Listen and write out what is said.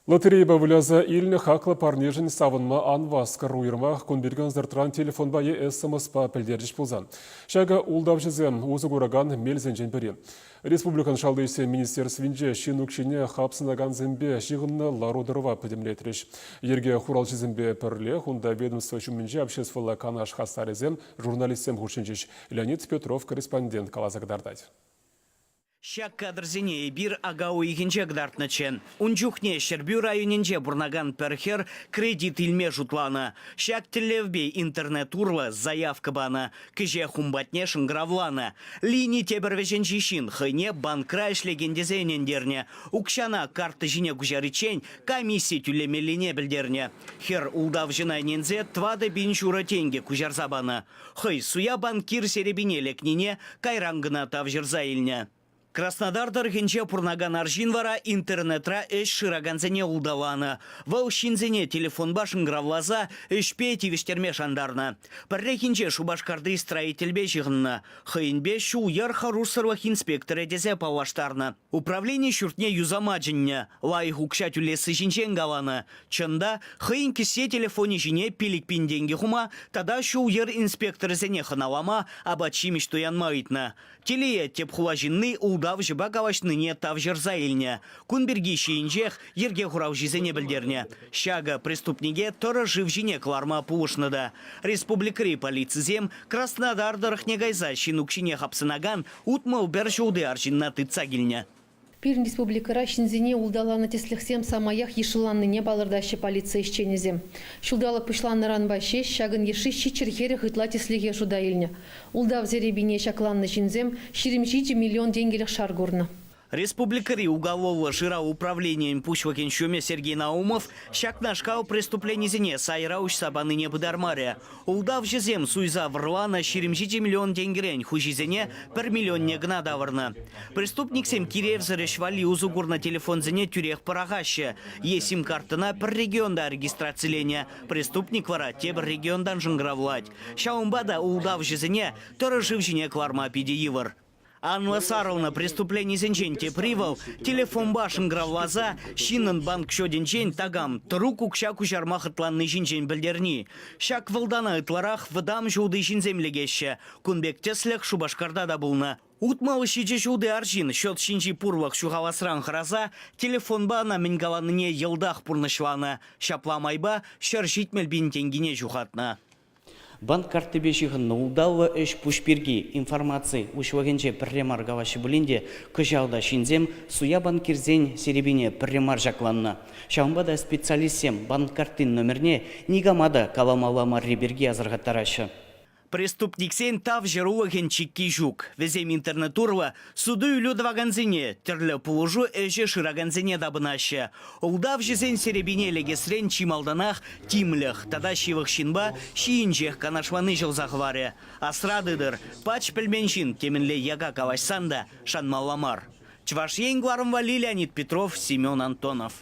Лотерейӑпа выляса илнӗ хаклӑ парнешӗн савӑнма ан васкӑр. Уйрӑмах кун пирки ӑнсӑртран телефонпа е СМСпа пӗлтерчӗҫ пулсан. Ҫакӑ ултавҫӑсем усӑ куракан мелсенчен пӗри. Республикӑн Шалти ӗҫсен министерствинче ҫын укҫине хапсӑнакансемпе ҫыхӑннӑ лару-тӑрӑва пӗтӗмлетрӗҫ. Йӗрке хуралҫисемпе пӗрлех унта ведомство ҫумӗнче обществӑлла канаш хастарӗсем, журналистсем хутшӑнчӗҫ. Леонид Петров корреспондент каласа кӑтартать. Ҫак кадрсене эпир ака уйӑхӗнче кӑтартнӑччӗ. Ун чухне Ҫӗрпӳ районӗнче пурӑнакан пӗр хӗр кредит илме шутланӑ. Ҫак тӗллевпе интернет урлӑ заявка панӑ. Кӗҫех ун патне шӑнкӑравланӑ. Лини тепӗр вӗҫӗнчи ҫын хӑйне банкра ӗҫлекен тесе ӗнентернӗ. Укҫана карттӑ ҫине куҫариччен комисси тӳлемеллине пӗлтернӗ. Хӗр ултавҫӑна ӗненсе 4500 тенкӗ куҫарса панӑ. Хӑй суя банкир серепине лекнине кайран кӑна тавҫӑрса илнӗ. Краснодар тӑрӑхӗнче пурӑнакан арҫын вара интернетра ӗҫ шыракансене улталанӑ. Вӑл ҫынсене телефонпа шӑнкӑравласа ӗҫпе тивӗҫтерме шантарнӑ. Пӗррехинче Шупашкарти строительпе ҫыхӑннӑ. Хӑйӗнпе ҫул-йӗр хӑрушсӑрлӑх инспекторӗ тесе паллаштарнӑ. Управлени ҫуртне юсама чӗннӗ, лайӑх укҫа тӳлесси ҫинчен каланӑ. Чӑн та, хӑйӗн кӗсье телефонӗ ҫине 5000 тенкӗ хума тата ҫул-йӗр инспекторӗсене хӑналама, апат-ҫимӗҫ туянма ыйтнӑ. Телее, тӗп хула ҫынни ултавҫӑпа калаҫнине тавҫӑрса илнӗ. Кун пирки ҫийӗнчех йӗрке хуралҫисене пӗлтернӗ. Ҫакӑ преступнике тӑрӑ шыв ҫине кӑларма пулӑшнӑ та. Республикӑри полицисем Краснодар тӑрӑхне кайса ҫын укҫине хапсӑнакан 61 ҫулти арҫынна тытса килнӗ. Пирӗн республикӑра ҫынсене улталанӑ тӗслӗхсем самаях йышлӑланнине палӑртаҫҫӗ полици ӗҫченӗсем. Ҫулталӑк пуҫланнӑранпа ҫеҫ ҫакӑн йышши ҫиччӗр хӗрӗх ытла тӗслӗхе шута илнӗ. Ултав серепине ҫакланнӑ ҫынсем 27 миллион тенкӗлӗх шар курнӑ. Республикӑри уголовлӑ шырав управленийӗн пуҫлӑхӗн ҫумӗ Сергей Наумов ҫакнашкал преступленисене сайра уҫса панине пытармарӗ. Ултавҫӑсем суйса вӑрланӑ 27 миллион тенкӗрен хуҫисене пӗр миллионне кӑна тавӑрнӑ. Преступниксем киревсӗр ӗҫ валли усӑ курнӑ телефонсене тӳрех пӑрахаҫҫӗ е сим-карттӑна пӗр регионта регистрациленӗ, преступник вара тепӗр регионтан шӑнкӑравлать. Ҫавӑнпа та ултавҫӑсене тӑрӑ шыв ҫине кӑларма питӗ йывӑр. Анлӑ сарӑлнӑ преступленисенчен тепри вӑл телефонпа шӑнкӑравласа ҫыннӑн банк счетӗнчен такам тӑрук укҫа куҫарма хӑтланни ҫинчен пӗлтерни. Ҫак вӑлтана ытларах вӑтам ҫулти ҫынсем лекеҫҫӗ. Кун пек тӗслӗх Шупашкарта та пулнӑ. 67 ҫулти арҫын счет ҫинчи пурлӑх ҫухаласран хӑраса телефонпа ӑна мӗн каланине йӑлтах пурнӑҫланӑ. Ҫапла майпа 170 пин тенкине ҫухатнӑ. Банк карттипе ҫыхӑннӑ ултавлӑ ӗҫ-пуҫ пирки информаци уҫлӑхӗнче пӗрре мар калаҫҫӗ пулин те кӑҫал та ҫынсем суя банкирсен серепине пӗрре мар ҫакланнӑ. Ҫавӑнпа та специалистсем банк карттин номерне никама та каламалла марри пирки асӑрхаттараҫҫӗ. Преступниксен тавҫӑрулӑхӗн чикки ҫук. Вӗсем интернет урлӑ суту-илӳ тӑвакансене, тӗрлӗ пулӑшу ӗҫӗ шыракансене тапӑнаҫҫӗ. Ултавҫӑсен серепине лекесрен чи малтанах тимлӗх тата ҫывӑх ҫынпа ҫийӗнчех канашлани ҫӑлса хӑварӗ. Асра тытӑр, пач пӗлмен ҫын темӗнле яка калаҫсан та шанмалла мар. Чӑваш Ен кӑларӑм валли Леонид Петров, Семен Антонов.